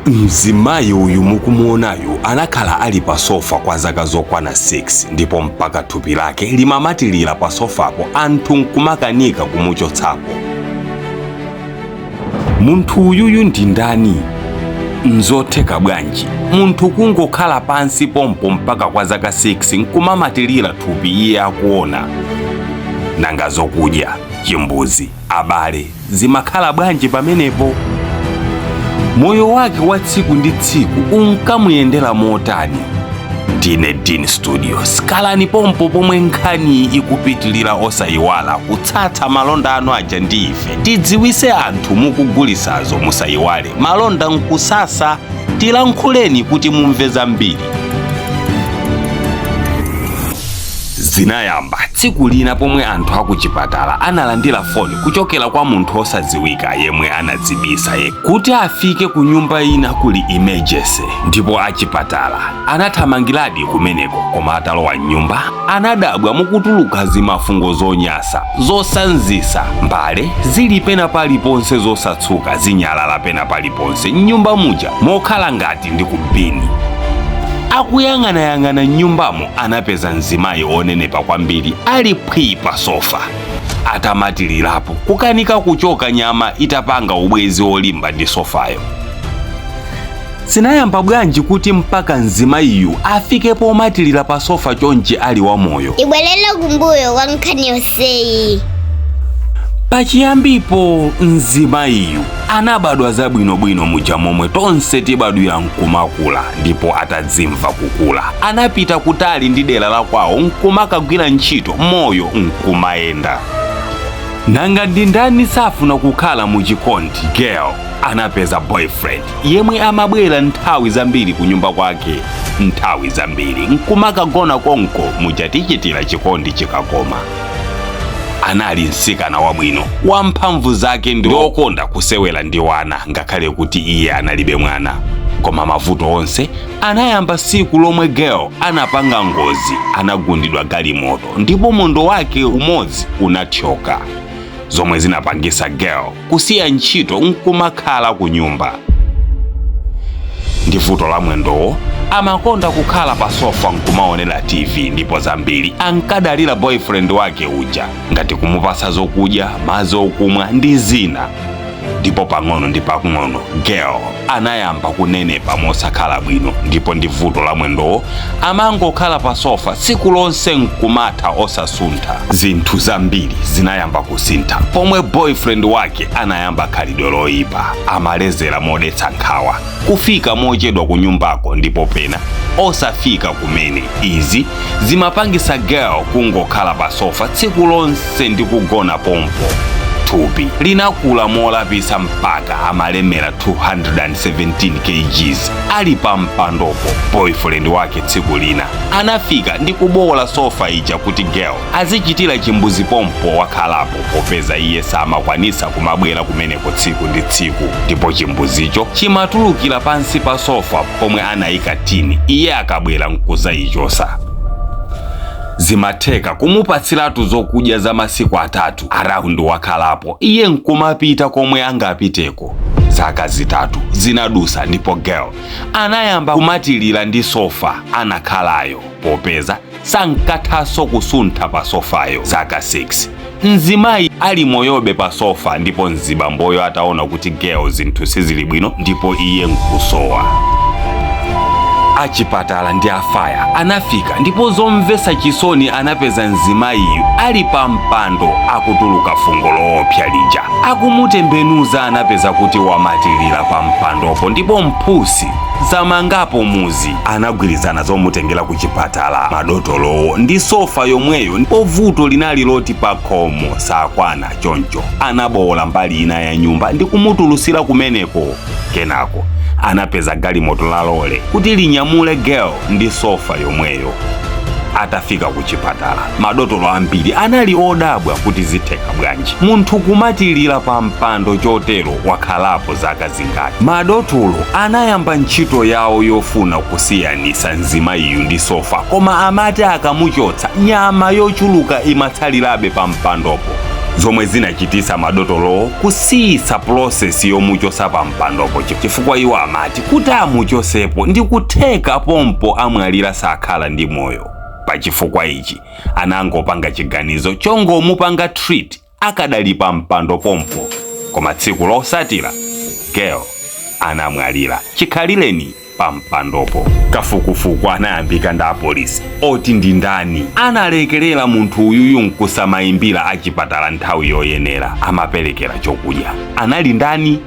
Mzimayi uyu mukumuonayu anakhala ali pa sofa kwa zaka zokwana 6, ndipo mpaka thupi lake limamatilira pa sofapo, anthu nkumakanika kumuchotsapo. Munthu uyuyu ndi ndani? Nzotheka bwanji munthu kungokhala pansi pompo mpaka kwa zaka 6 nkumamatilira thupi iye akuona? Nanga zokudya, chimbuzi, abale zimakhala bwanji pamenepo? Moyo wake wa tsiku ndi tsiku unkamuyendera motani? Ndine Dean Studios, khalani pompo pomwe nkhani ikupitilira. Osayiwala kutsatsa malonda anu aja ndi ife, tidziwise anthu mukugulisazo. Musayiwale malonda nkusasa, tilankhuleni kuti mumve zambiri. Zinayamba tsiku lina pomwe anthu akuchipatala analandira foni kuchokera kwa munthu osadziwika yemwe anadzibisa ye kuti afike ku nyumba ina kuli emergency, ndipo achipatala anathamangiradi kumeneko. Koma atalowa mnyumba anadabwa mukutuluka zimafungo zonyasa zosanzisa, mbale zili pena paliponse, zosatsuka, zinyalala pena paliponse mnyumba muja, mokhala ngati ndi kubini. Akuyang'anayang'ana mnyumbamo anapeza mzimayi onenepa kwambiri ali phwii pa sofa, atamatilirapo, kukanika kuchoka, nyama itapanga ubwezi olimba ndi sofayo. Zinayamba bwanji kuti mpaka mzimayiyu afike pomatilira pa sofa chonchi ali wamoyo? Tibwerere kumbuyo kwa nkhani yonseyi. Pachiyambipo mzimayiyu anabadwa zabwinobwino muja momwe tonse tibadwira nkumakula, ndipo atadzimva kukula anapita kutali ndi dera la kwawo nkumakagwira ntchito, moyo nkumayenda. Nanga ndi ndani safuna kukhala mu chikondi? Girl anapeza boyfriend yemwe amabwera nthawi zambiri kunyumba kwake, nthawi zambiri nkumakagona konko muja tichitira chikondi chikakoma. Anali mtsikana wabwino, wamphamvu zake ndi wokonda kusewera ndi wana, ngakhale kuti iye analibe mwana. Koma mavuto onse anayamba tsiku lomwe girl anapanga ngozi. Anagundidwa galimoto ndipo mwendo wake umodzi unathyoka, zomwe zinapangisa girl kusiya ntchito nkumakhala ku nyumba. Ndi vuto la mwendowo, amakonda kukhala pa sofa nkumaonera TV, ndipo zambiri ankadalira boyfriend wake uja, ngati kumupasa zokudya, madzi okumwa ndi zina. Ndipo pang'ono ndi pang'ono girl anayamba kunenepa mosakhala bwino, ndipo ndi vuto la mwendowo amangokhala pa sofa tsiku lonse nkumatha osasuntha. Zinthu zambiri zinayamba kusintha pomwe boyfriend wake anayamba khalidwe loyipa. Amalezera modetsa nkhawa, kufika mochedwa ku nyumbako ndipo pena osafika kumene. Izi zimapangisa girl kungokhala pa sofa tsiku lonse ndi kugona pompo. Thupi linakula molapisa mpaka amalemera 217 kgs ali pa mpandopo. Boyfriend wake tsiku lina anafika ndi kubowola sofa ija kuti girl azichitira chimbuzi pompo wakhalapo, popeza iye samakwanisa kumabwera kumeneko tsiku ndi tsiku, ndipo chimbuzicho chimatulukira pansi pa sofa pomwe anayika tini, iye akabwera nkuzayichosa. Zimatheka kumupatsiratu zokudya za masiku 3 around wakhalapo, iye nkumapita komwe angapiteko. Zaka 3 zinadusa ndipo girl anayamba kumatilira ndi sofa anakhalayo, popeza sankathanso kusuntha pa sofayo. Zaka 6 mzimayi ali moyobe pa sofa, ndipo mzibamboyo ataona kuti girl zinthu sizili bwino ndipo iye nkusowa, achipatala ndi afaya anafika, ndipo zomvetsa chisoni anapeza mzimayiyu ali pa mpando akutuluka fungo loopsa lija. Akumutembenuza anapeza kuti wamatilira pa mpandopo ndipo mphusi zamangapo muzi. Anagwirizana zomutengera ku chipatala madotolowo ndi sofa yomweyo, ndipo vuto linali loti pakhomo sakwana, choncho anabowola mbali ina ya nyumba ndi kumutulusira kumeneko. Kenako anapeza galimoto la lole kuti linyamule girl ndi sofa yomweyo. Atafika ku chipatala, madotolo ambiri anali odabwa kuti zitheka bwanji munthu kumatilira pa mpando chotero wakhalapo zaka zingati. Madotolo anayamba ntchito yawo yofuna kusiyanisa mzimayiyu ndi sofa, koma amati akamuchotsa, nyama yochuluka imatsalirabe pa mpandopo. Zomwe zinachitisa madotolowo kusiyitsa process yomuchosa pa mpandopo, chifukwa iwo amati kuti amuchosepo ndi kutheka pompo amwalira, sakhala ndi moyo. Pachifukwa ichi anangopanga chiganizo chongomupanga treat akadali pa mpando pompo. Koma tsiku losatira Gail anamwalira chikhalireni pa mpandopo. Kafukufuku anayambika ndi apolisi oti ndi ndani analekerera munthu uyuyu nkusamayimbira achipatala nthawi yoyenera amaperekera chokudya. Anali ndani?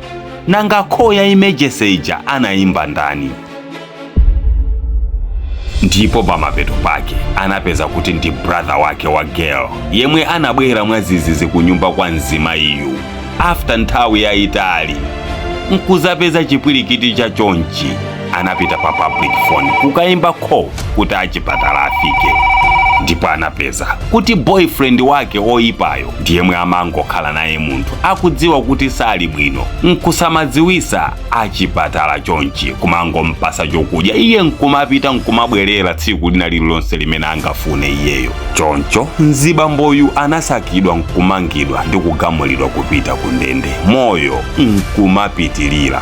Nanga call ya emergency ija anayimba ndani? Ndipo pamapeto pake anapeza kuti ndi brother wake wa Gail, yemwe anabwera mwazizizi ku nyumba kwa mzimayiyu after nthawi yayitali nkuzapeza chipwirikiti cha chonchi. Anapita pa public phone kukayimba call kuti achipatala afike, ndipo anapeza kuti boyfriend wake oyipayo ndiyemwe amangokhala naye munthu akudziwa kuti sali bwino, nkusamadziwisa achipatala chonchi, kumangompasa chokudya, iye nkumapita nkumabwerera tsiku lina lililonse limene angafune iyeyo. Choncho mzibamboyu anasakidwa, nkumangidwa ndi kugamulidwa kupita ku ndende, moyo nkumapitilira.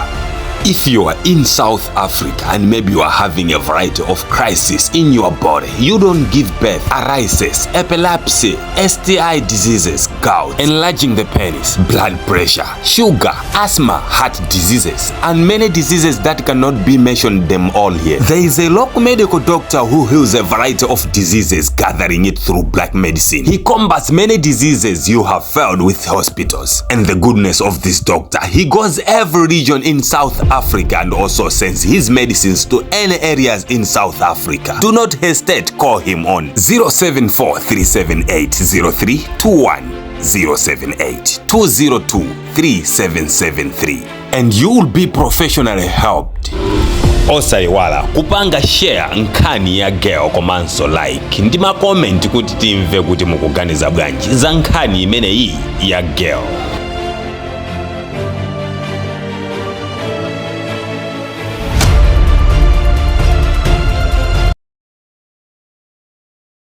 If you are in South Africa and maybe you are having a variety of crisis in your body, you don't give birth, arises, epilepsy, STI diseases, gout, enlarging the penis, blood pressure, sugar, asthma, heart diseases, and many diseases that cannot be mentioned them all here. There is a local medical doctor who heals a variety of diseases, gathering it through black medicine. He combats many diseases you have failed with hospitals. And the goodness of this doctor, he goes every region in South Africa and also sends his medicines to any areas in South Africa. Do not hesitate, call him on 074 378 0321, 078 202 3773, and you will be professionally helped. Osayiwala kupanga share nkhani ya Gail komanso like ndi ma comment kuti timve kuti mukuganiza bwanji za nkhani imeneyi ya Gail.